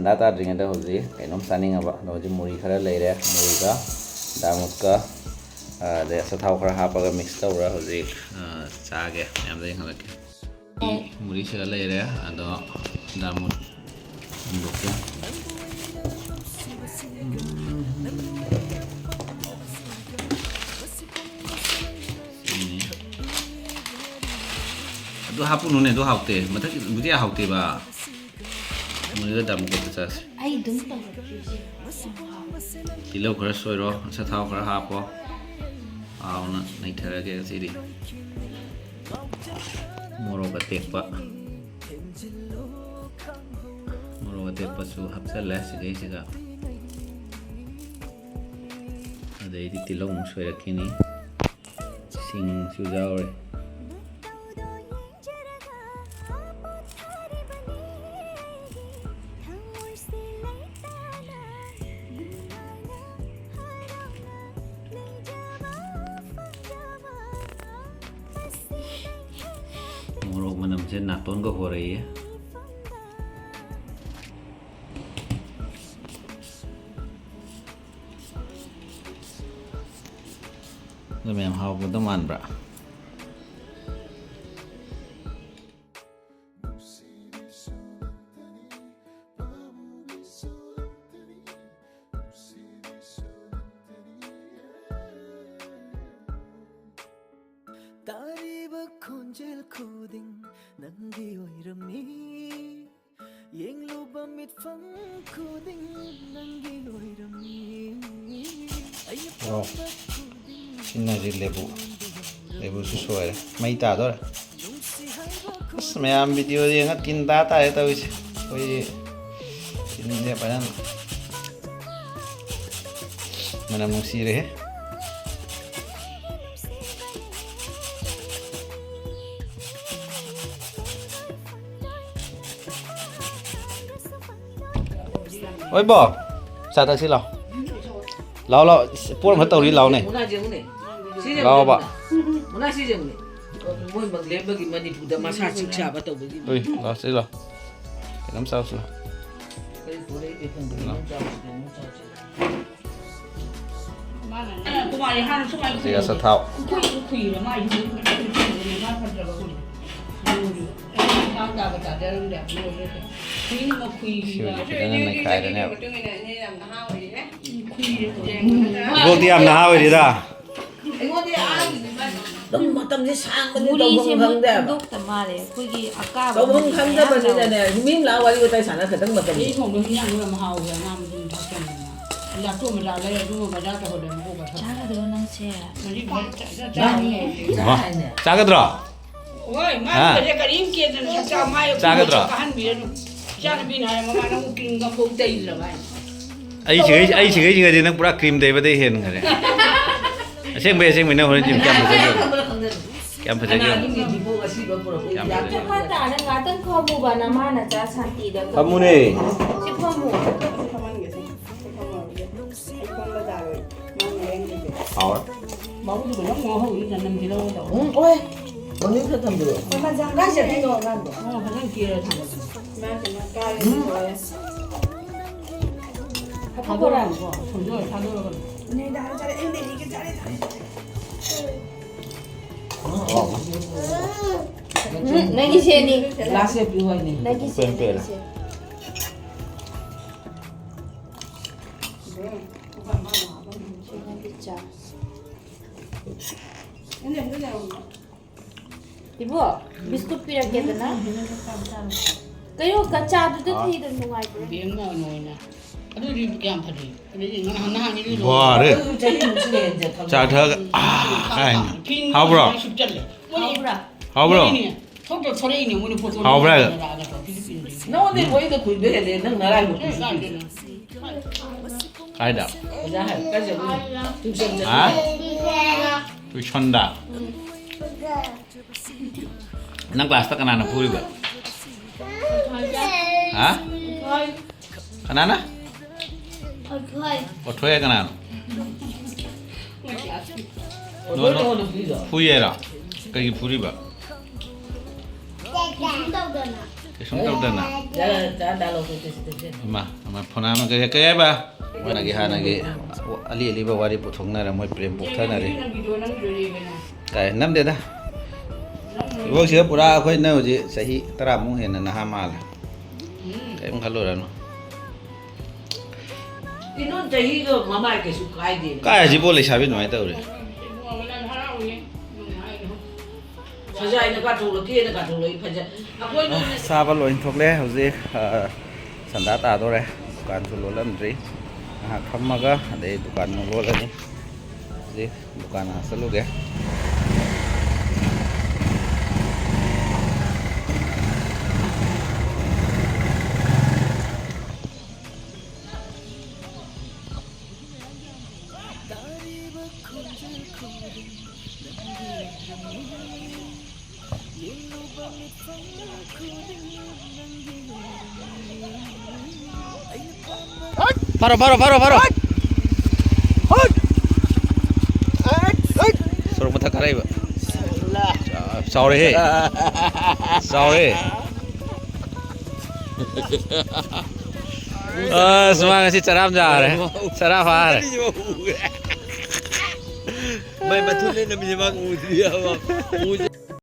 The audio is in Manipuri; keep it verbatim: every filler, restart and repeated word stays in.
ꯗꯥ ꯇꯥꯗ꯭ꯔꯤꯉꯩꯗ ꯍꯧꯖꯤꯛ ꯀꯩꯅꯣꯝ ꯆꯥꯅꯤꯡꯉꯕ꯫ ꯑꯗꯣ ꯍꯧꯖꯤꯛ ꯃꯨꯔꯤ ꯈꯔ ꯂꯩꯔꯦ, ꯃꯨꯔꯤꯒ ꯗꯥꯜꯃꯨꯠꯀ, ꯑꯗꯩ ꯑꯆꯥꯊꯥꯎ ꯈꯔ ꯍꯥꯞꯄꯒ ꯃꯤꯛꯁ ꯇꯧꯔ ꯍꯧꯖꯤꯛ ꯆꯥꯒꯦ꯫ ꯃꯌꯥꯝꯗ ꯌꯦꯡꯍꯜꯂꯛꯀꯦ꯫ ꯃꯨꯔꯤꯁꯤꯗ ꯂꯩꯔꯦ꯫ ꯑꯗꯣ ꯗꯥꯜꯃꯨꯠ ꯍꯨꯟꯗꯣꯛꯀꯦ꯫ ꯁꯤꯅꯤ꯫ ꯑꯗꯨ ꯍꯥꯞꯄꯨꯅꯨꯅꯦ, ꯑꯗꯨ ꯍꯥꯎꯇꯦ꯫ ꯃꯊꯛꯀꯤꯗꯨꯗꯤ ꯍꯥꯎꯇꯦꯕ꯫ ꯃꯨꯔꯤꯒ ꯗꯥꯜꯃꯨꯠꯀ ꯆꯥꯁꯤ꯫ ꯑꯩ ꯑꯗꯨꯝ ꯇꯧꯔꯛꯀꯦ꯫ ꯇꯤꯜꯍꯧ ꯈꯔ ꯁꯣꯏꯔꯣ, ꯑꯆꯥꯊꯥꯎ ꯈꯔ ꯍꯥꯞꯄꯣ꯫ ꯍꯥꯎꯅ ꯅꯩꯊꯔꯒꯦ ꯉꯁꯤꯗꯤ꯫ ꯃꯣꯔꯣꯛ ꯑꯇꯦꯛꯄ, ꯃꯣꯔꯣꯛ ꯑꯇꯦꯛꯄꯁꯨ ꯍꯥꯞꯆꯜꯂꯦ ꯁꯤꯗꯩꯁꯤꯗ꯫ ꯑꯗꯩꯗꯤ ꯇꯤꯜꯍꯧ ꯑꯃꯨꯛ ꯁꯣꯏꯔꯛꯈꯤꯅꯤ꯫ ꯁꯤꯡꯁꯨ ꯌꯥꯎꯔꯦ꯫ ꯃꯣꯔꯣꯛ ꯃꯅꯝꯁꯦ ꯅꯥꯇꯣꯟꯒ ꯍꯣꯔꯛꯏ꯫ ꯑꯗꯨ ꯃꯌꯥꯝ ꯍꯥꯎꯒꯗꯧ ꯃꯥꯟꯕ꯭ꯔꯥ? ꯇꯥꯔꯤꯕ ꯈꯣꯟꯖꯦꯜ ꯈꯨꯗꯤꯡ ꯅꯪꯒꯤ ꯑꯣꯏꯔꯝꯃꯤ꯫ ꯌꯦꯡꯂꯨꯕ ꯃꯤꯠꯐꯝ ꯈꯨꯗꯤꯡ ꯅꯪꯒꯤ ꯑꯣꯏꯔꯝꯃꯤ꯫ ꯑꯩꯅ ꯋꯥꯎ꯫ ꯄꯥꯝꯕ ꯈꯨꯗꯤꯡ ꯁꯤꯅ ꯍꯧꯖꯤꯛ ꯂꯦꯕꯨ꯫ ꯂꯦꯕꯨꯁꯨ ꯁꯣꯏꯔꯦ꯫ ꯃꯩ ꯇꯥꯗꯣꯔꯦ꯫ ꯅꯨꯡꯁꯤ ꯍꯥꯏꯕ ꯑꯁ, ꯃꯌꯥꯝ ꯚꯤꯗꯤꯑꯣ ꯌꯦꯡꯉ ꯇꯤꯟ ꯇꯥ ꯇꯥꯔꯦ ꯇꯧꯔꯤꯁꯦ꯫ ꯑꯩꯈꯣꯏꯗꯤ ꯇꯤꯟꯁꯦ ꯐꯖꯅ ꯃꯅꯝ ꯅꯨꯡꯁꯤꯔꯦꯍꯦ꯫ ꯍꯣꯏ ꯕꯣ, ꯆꯥ ꯊꯛꯁꯤ ꯂꯥꯎ꯫ ꯂꯥꯎ, ꯂꯥꯎ, ꯄꯣꯠ ꯑꯃꯈꯛ ꯇꯧꯔꯤ ꯂꯥꯎꯅꯦ꯫ ꯃꯨꯅꯥ ꯌꯦꯡꯉꯨꯅꯦ꯫ ꯁꯤ ꯌꯦꯡꯉꯨꯅꯦ, ꯂꯥꯎꯕ꯫ ꯃꯨꯅꯥ꯫ ꯃꯨꯅꯥ ꯁꯤ ꯌꯦꯡꯉꯨꯅꯦ꯫ ꯃꯣꯏ ꯃꯪꯂꯦꯝꯕꯒꯤ ꯃꯅꯤꯄꯨꯔꯗ ꯃꯁꯥ ꯆꯤꯛ ꯁꯥꯕ ꯇꯧꯕꯒꯤ꯫ ꯍꯣꯏ, ꯂꯥꯎ, ꯁꯤ ꯂꯥꯎ꯫ ꯀꯩꯅꯣꯝ ꯆꯥꯎꯁꯤ ꯂꯥꯎ꯫ ꯀꯔꯤ ꯃꯥꯅꯅꯦ, ꯀꯨꯃꯥꯔꯤ ꯍꯥꯟꯅ ꯁꯨꯃꯥꯏꯅ ꯁꯤ ꯑꯆꯥꯊꯥꯎ꯫ ꯈꯨꯏ-, ꯈꯨꯏꯔ ꯃꯥꯏ ꯌꯨꯝꯗ ꯃꯥ ꯐꯠꯇ꯭ꯔꯕ ꯍꯧꯖꯤꯛ꯫ ꯇꯥꯡ ꯇꯥꯕ ꯆꯥꯖꯔꯝꯗꯦ ꯂꯣꯏꯔꯦ꯫ ꯈꯨꯏ ꯃꯈꯨꯏ ꯁꯤ ꯍꯧꯖꯤꯛ ꯐꯖꯅ ꯅꯩꯈꯥꯏꯔꯅꯦꯕ꯫ ꯃꯇꯨꯡ ꯏꯟꯅ ꯏꯅꯦ ꯌꯥꯝ ꯅꯍꯥ ꯑꯣꯏꯔꯤꯌꯦ꯫ ꯈꯨꯏꯔꯦ꯫ ꯏꯕꯣꯛꯇꯤ ꯌꯥꯝ ꯅꯍꯥ ꯑꯣꯏꯔꯤꯗ꯫ ꯑꯩꯉꯣꯟꯗ ꯑꯗꯨꯝ ꯃꯇꯝꯁꯦ ꯁꯥꯡꯕꯅꯤ ꯇꯧꯐꯝ ꯈꯪꯗꯦꯕ꯫ ꯍꯨꯟꯗꯣꯛꯇ ꯃꯥꯜꯂꯦ꯫ ꯑꯩꯈꯣꯏꯒꯤ ꯑꯀꯥꯕ ꯇꯧꯐꯝ ꯃꯌꯥꯝ ꯈꯪꯗꯕꯅꯤꯅꯅꯦ ꯌꯥꯎꯋꯦ꯫ ꯃꯤ ꯑꯃ ꯂꯥꯛꯑ ꯋꯥꯔꯤ ꯋꯥꯇꯥꯏ ꯁꯥꯟꯅ ꯈꯇꯪ ꯃꯇꯝ ꯂꯩ꯫ ꯊꯣꯡꯕ ꯍꯤꯟꯖꯥꯡꯗꯣ ꯌꯥꯝ ꯍꯥꯎꯋꯦ꯫ ꯑꯉꯥꯡꯕꯗꯨꯅ ꯊꯥꯛꯆꯟꯗꯅ꯫ ꯂꯥꯛꯇꯣꯛ ꯃꯖꯥ ꯂꯩꯔ ꯑꯗꯨꯒ ꯕꯖꯥꯔ ꯇꯧꯍꯜꯂꯦ ꯃꯀꯣꯛ ꯀꯊꯛ꯫ ꯆꯥꯒꯗ꯭ꯔꯣ ꯅꯪꯁꯦ? ꯃꯔꯤ ꯃꯔꯤ ꯆꯥ-, ꯆꯥ-, ꯆꯥꯅꯤꯌꯦ꯫ ꯆꯥ ꯍꯥꯏꯅꯦ꯫ ꯆꯥꯒꯗ꯭ꯔꯣ? ꯍꯣꯏ, ꯃꯥ ꯍꯥ? ꯀꯔꯤꯝ ꯀꯦꯗꯅ ꯆꯥꯛ ꯆꯥ ꯃꯥꯏ ꯆꯥꯒꯗ꯭ꯔꯣ? ꯀꯥꯍꯟꯕꯤꯔꯅꯨ꯫ ꯏꯆꯥꯅꯨꯄꯤꯅ ꯍꯥꯏ, "ꯃꯃꯥ, ꯅꯪꯕꯨ ꯀ꯭ꯔꯤꯝꯒ ꯑꯃꯨꯛ ꯇꯩꯗ꯭ꯔꯕ?" ꯍꯥꯏꯅ꯫ ꯑꯩ ꯁꯤꯒꯩ-, ꯑꯩ ꯁꯤꯒꯩꯁꯤꯒꯗꯤ ꯅꯪ ꯄꯨꯔꯥ ꯀ꯭ꯔꯤꯝ ꯇꯩꯕꯗꯩ ꯍꯦꯟꯈ꯭ꯔꯦ꯫ ꯑꯁꯦꯡꯕꯩ, ꯑꯁꯦꯡꯕꯩ, ꯅꯪ ꯍꯣꯔꯦꯟ ꯌꯦꯡꯉꯨ ꯀꯌꯥꯝ ꯐꯖꯒꯦ ꯌꯦꯡꯉꯨ꯫ ꯀꯌꯥꯝ ꯐꯖꯒꯦ ꯌꯦꯡꯉꯨ꯫ ꯀꯅꯥꯒꯤ ꯃꯤꯕꯨ ꯑꯁꯤꯕ ꯄꯨꯔꯛꯄ ꯌꯥꯝ ꯐꯖꯩ꯫ ꯌꯥꯗ꯭ꯔꯣ? ꯐꯠꯇ ꯅꯪ ꯉꯥꯛꯇꯪ ꯐꯝꯃꯨꯕ ꯅꯃꯥ ꯅꯆꯥ ꯁꯥꯟꯇꯤꯗ꯫ ꯐꯝꯃꯨꯅꯦ꯫ ꯁꯤ ꯐꯝꯃꯨ꯫ ꯐꯝꯍꯟꯒꯦ, ꯁꯤ ꯐꯝꯍꯜꯂꯒꯦ꯫ ꯑꯩ ꯐꯝꯕ ꯇꯥꯔꯣꯏ꯫ ꯃꯥ ꯉꯥꯏꯔꯝꯒꯦ꯫ ꯍꯥꯎꯔꯦ꯫ ꯕꯥꯕꯨꯗꯨꯒ ꯅꯪ ꯉꯥꯎꯍꯧꯔꯤ, ꯆꯅꯝ ꯇꯤꯜꯍꯧꯒ ꯇꯧꯔꯒ꯫ ꯎꯝ, ꯑꯣꯏ꯫ ꯃꯃꯤꯡ ꯈꯔ ꯊꯝꯕꯤꯔꯣ꯫ ꯀꯥꯏ ꯆꯠꯈꯤꯅꯣ ꯑꯉꯥꯡꯗꯣ? ꯑꯣ, ꯐꯖꯅ ꯀꯦꯔ ꯊꯝꯃꯣ꯫ ꯃꯥ ꯀꯩꯅꯣ ꯀꯥꯔꯦ ꯎꯝ꯫ ꯂꯣꯏꯔꯦ꯫ ꯊꯥꯗꯣꯔꯛꯑꯅꯨꯀꯣ, ꯊꯣꯡꯗꯣ ꯂꯣꯏ ꯊꯥꯗꯣꯔꯛꯑꯅꯨ꯫ ꯅꯦꯗꯥ ꯆꯠꯂꯦ, ꯑꯩ ꯂꯩꯔꯤꯒꯦ, ꯆꯠꯂꯦ, ꯆꯠꯂꯦ, ꯆꯠꯂꯦ꯫ ꯎꯝ, ꯅꯪꯒꯤ ꯁꯦꯅꯤ꯫ ꯒ꯭ꯂꯥꯁꯁꯦ ꯄꯤꯌꯨ ꯍꯥꯏꯅꯤ꯫ ꯅꯪꯒꯤ ꯁꯦ, ꯄꯦꯟ ꯄꯦꯟ꯫ ꯅꯪꯒꯤ ꯁꯦ꯫ ꯅꯪꯒꯤ ꯆꯥ꯫ ꯏꯕꯣ, ꯕꯤꯁꯀꯨꯠ ꯄꯤꯔꯛꯀꯦꯗꯅ꯫ ꯀꯩꯅꯣ, ꯀꯆꯥꯗꯨꯗ ꯊꯤꯗ ꯅꯨꯡꯉꯥꯏꯕ꯭ꯔꯥ? ꯕꯦꯝꯅ ꯑꯣꯏꯅ꯫ ꯑꯗꯨꯗꯤ ꯀꯌꯥꯝ ꯐꯖꯩ꯫ ꯑꯗꯩꯗꯤ ꯅꯍꯥꯟ, ꯅꯍꯥꯟꯒꯤꯗꯨꯗꯤ ꯕꯥꯔꯦ꯫ ꯑꯗꯨ ꯆꯍꯤ ꯑꯃꯨꯛꯁꯨ ꯂꯩꯍꯟꯁꯦ ꯈꯪꯕ꯭ꯔꯥ? ꯆꯥ ꯊꯛꯑꯒ, ꯑꯥ, ꯀꯥꯏꯅ꯫ ꯐꯤꯅ ꯍꯥꯎꯕ꯭ꯔꯣ? ꯁꯨꯞꯆꯜꯂꯦ꯫ ꯍꯥꯎꯕ꯭ꯔꯥ? ꯍꯥꯎꯕ꯭ꯔꯣ? ꯃꯣꯏꯅꯤꯅꯦ꯫ ꯊꯣꯛꯇ ꯊꯣꯔꯛꯏꯅꯦ ꯃꯣꯏꯅ ꯐꯣꯇꯣ ꯍꯥꯎꯕ꯭ꯔꯥ? ꯅꯉꯣꯟꯗꯩ ꯃꯣꯏꯗ ꯀꯨꯏꯕ ꯍꯦꯜꯂꯦ, ꯅꯪ ꯅꯔꯥꯏꯕꯛ ꯀꯨꯏꯁꯨ ꯀꯨꯏꯗꯦ꯫ ꯀꯥꯏꯗ? ꯑꯣꯖꯥ ꯍꯥꯏ, ꯀꯥꯏ ꯆꯠꯂꯨꯏꯅꯣ? ꯇ꯭ꯌꯨꯁꯟ ꯆꯠꯂꯨꯏꯅꯣ? ꯍꯥ? ꯇ꯭ꯌꯨꯁꯟꯗ? ꯅꯪ ꯀ꯭ꯂꯥꯁꯇ ꯀꯅꯥꯅ ꯐꯨꯔꯤꯕ? ꯍꯥ? ꯀꯅꯥꯅ? ꯑꯣꯊꯣꯏ ꯀꯅꯥꯅꯣ? ꯅꯣ, ꯅꯣ꯫ ꯐꯨꯏ ꯍꯥꯏꯔꯣ? ꯀꯩꯒꯤ ꯐꯨꯔꯤꯕ? ꯀꯩꯁꯨꯝ ꯇꯧꯗꯅ꯫ ꯀꯩꯁꯨꯝ ꯇꯧꯗꯅ꯫ ꯏꯃꯥ, ꯏꯃꯥ, ꯐꯣꯟ ꯑꯃ ꯀꯩ, ꯀꯩ ꯍꯥꯏꯕ? ꯃꯥꯅꯒꯤ ꯍꯥꯟꯅꯒꯤ ꯑꯂꯤ ꯑꯂꯤꯕ ꯋꯥꯔꯤ ꯄꯨꯊꯣꯛꯅꯔꯦ, ꯃꯣꯏ ꯄ꯭ꯔꯦꯝ ꯄꯣꯛꯊꯅꯔꯦ꯫ ꯀꯥꯏ ꯅꯝꯗꯦꯗ꯫ ꯏꯕꯣꯛꯁꯤꯗ ꯄꯨꯔꯥ ꯑꯩꯈꯣꯏꯅ ꯍꯧꯖꯤꯛ ꯆꯍꯤ ꯇꯔꯥꯃꯨꯛ ꯍꯦꯟꯅ ꯅꯍꯥ ꯃꯥꯜꯂꯦ꯫ ꯀꯔꯤꯝ ꯈꯜꯂꯨꯔꯅꯨ꯫ ꯏꯗꯣꯟ ꯆꯍꯤꯒ ꯃꯃꯥꯏ ꯀꯩꯁꯨ ꯀꯥꯏꯗꯦ꯫ ꯀꯥꯏ ꯍꯧꯖꯤꯛꯐꯥꯎ ꯂꯩꯁꯥꯕꯤ ꯑꯗꯨꯃꯥꯏꯅ ꯇꯧꯔꯤ? ꯐꯖꯩꯅ ꯀꯥꯊꯣꯛꯂꯛꯀꯦꯅ ꯀꯥꯊꯣꯛꯂꯛꯏ, ꯐꯖ-, ꯑꯩꯈꯣꯏꯅ ꯑ, ꯆꯥꯕ ꯂꯣꯏ ꯊꯣꯛꯂꯦ ꯍꯧꯖꯤꯛ, ꯑ, ꯁꯟꯗꯥ ꯇꯥꯗꯣꯔꯦ꯫ ꯗꯨꯀꯥꯟꯁꯨ ꯂꯣꯜꯂꯝꯗ꯭ꯔꯤ꯫ ꯉꯥꯏꯍꯥꯛ ꯐꯝꯃꯒ ꯑꯗꯩ ꯗꯨꯀꯥꯟ ꯑꯃꯨꯛ ꯂꯣꯜꯂꯅꯤ꯫ ꯍꯧꯖꯤꯛ ꯗꯨꯀꯥꯟ ꯉꯥꯏꯍꯥꯛ ꯆꯠꯂꯨꯒꯦ꯫ ꯐꯥꯔꯣ, ꯐꯥꯔꯣ, ꯐꯥꯔꯣ, ꯐꯥꯔꯣ꯫ ꯁꯣꯔꯣꯛ ꯃꯊꯛ ꯀꯥꯔꯛꯏꯕ꯫ ꯆꯥꯎꯔꯦꯍꯦ꯫ ꯆꯥꯎꯔꯦ꯫ ꯑꯁ, ꯃꯥ ꯉꯁꯤ ꯆꯔꯥ ꯑꯃ ꯆꯥꯔꯦ꯫ ꯆꯔꯥ ꯐꯥꯔꯦ꯫ ꯃꯥꯏ ꯃꯊꯨꯟ ꯂꯦꯟꯕꯁꯦ ꯃꯥ ꯎꯗ꯭ꯔꯤ ꯍꯥꯏꯕ꯫ ꯎꯗ꯭ꯔꯤ꯫